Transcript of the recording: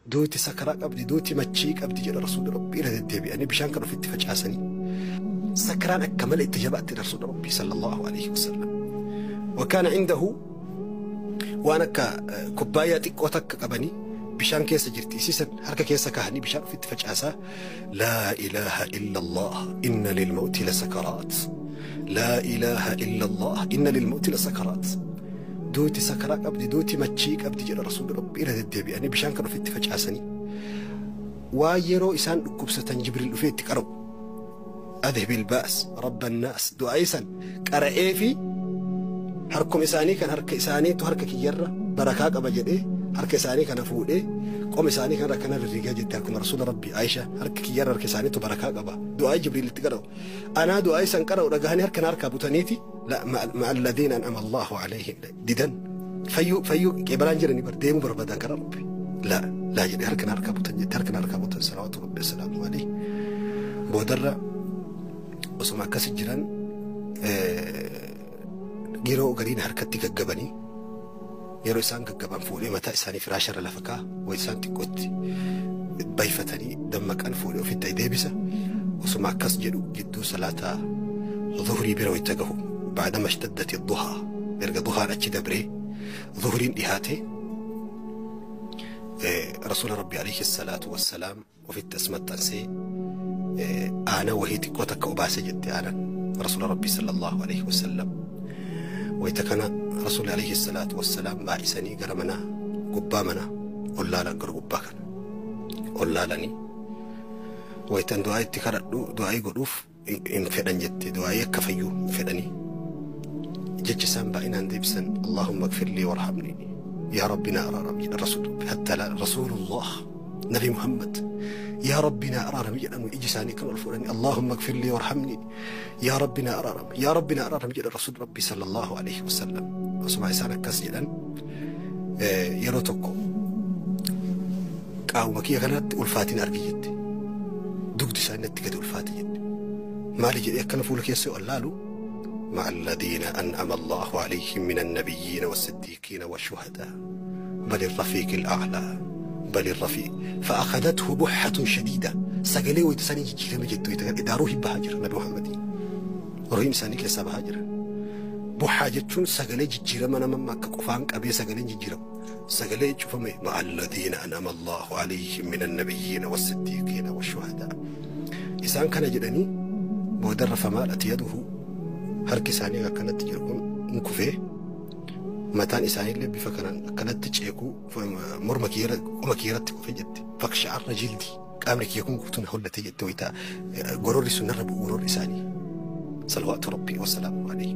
Duuti sakaraa qabdi, duuti machii qabdi jedha Rasuulli Rabbii. Irra deddeebi'anii bishaan kan ofitti facaasanii sakaraan akka malee itti jabaatti Rasuulli Rabbii sallallahu alaihi wasallam. وكان عنده waan akka kubbaayyaa xiqqoo takka qabanii bishaan keessa jirti, isiisan harka keessa kaahanii bishaan ofitti facaasaa, "لا إله إلا الله إن للموت لسكرات، لا إله إلا الله إن للموت لسكرات، duuti sakaraa qabdi, duuti machii qabdi" jedha Rasuulli Rabbii. Irra deddeebi'anii bishaan kan ofitti facaasanii waa yeroo isaan dhukkubsatan Jibriil dhufee itti qara'u, "أذهب البأس رب الناس", du'aa isan qara'ee fi harkuma isaanii kan harka isaaniitu harka kiyyarra barakaa qaba jedhee harka isaanii kana fuudhee qoma isaanii kana akkana rirrigaa jette. Harkuma Rasuula Rabbii Aisha, harka kiyyarra harka isaaniitu barakaa qaba. Du'aa Jibriil itti qara'u, anaa du'aa isan qara'u dhagahanii harka harkaa butaniiti مع الذين أنعم الله عليهم didan. Fayyuu fayyuu qeebalaan jiranii bar deemuu barbaadan karaa Rabbi. لا لا jedhee harka harkaa butan jette, harka harkaa butan صلوات ربي وسلامه عليه. Boodarra osuma akkasi jiran yeroo gariin harkatti gaggabanii, yeroo isaan gaggaban fuudhee mataa isaanii firaasharra lafa kaa way isaan xiqqootti bayfatanii dammaqan fuudhee ofitti deebisa. Osuma akkas jedhu gidduu salaataa zuhurii bira wayta gahu, بعدما اشتدت الضحى, erga duhaan achi dabree zuhuriin dhihaate, Rasuula Rabbi عليه الصلاة والسلام ofitti as maxxansee aanaa wahii xiqqoo takka obaase jette. Aanan Rasuula Rabbi صلى الله عليه وسلم wayta kana Rasuulli عليه الصلاة والسلام baay'isanii gara manaa gubbaa manaa ol laalan, gara gubbaa kana ol laalanii waytan du'aa itti kadhadhu du'aa godhuuf hin fedhan jette. Du'aa akka fayyuu hin fedhanii. Jecha isaan baay'inaan deebisan, "اللهم اغفر لي وارحمني، يا ربي naa araaram" jedha Rasuul. حتى لا رسول الله Nabi Muhammad "يا ربي naa araaram" jedhamu iji isaanii kan ol fuudhanii, "اللهم اغفر لي وارحمني، يا ربي naa araaram، يا ربي naa araaram" jedha Rasuul Rabbi صلى الله عليه وسلم. Osuma isaan akkas jedhan yeroo tokko qaawuma kiyya kanatti ulfaatiin argi jette. Dugdi isaanii natti gadi ulfaate jette. Maali jedhee akkana fuula keessa yoo allaalu, مع الذين أنعم الله عليهم من النبيين والصديقين والشهداء بل الرفيق الأعلى بل الرفيق. فأخذته بحة شديدة. Sagalee wayita sanii jijjiirame jettu. Idaa ruuhi bahaa jira Nabi Muhammad, ruuhiin isaanii keessaa bahaa jira. Buxaa jechuun sagalee jijjiirama nama akka qofaan qabee sagaleen jijjiiramu sagalee cufame. مع الذين أنعم الله عليهم من النبيين والصديقين والشهداء isaan kana jedhanii boodarra فمالت يده, harki isaanii akkanatti jiru kun hin kufee, mataan isaaniillee bifa kanaan akkanatti ceekuu morma kiyyara qoma kiyyarratti kufee jette. فاقشعر جلدي, qaamni kiyya kun guutuun hollatee jette wayita gororri sun narra bu'u, gororri isaanii صلوات ربي وسلامه عليه.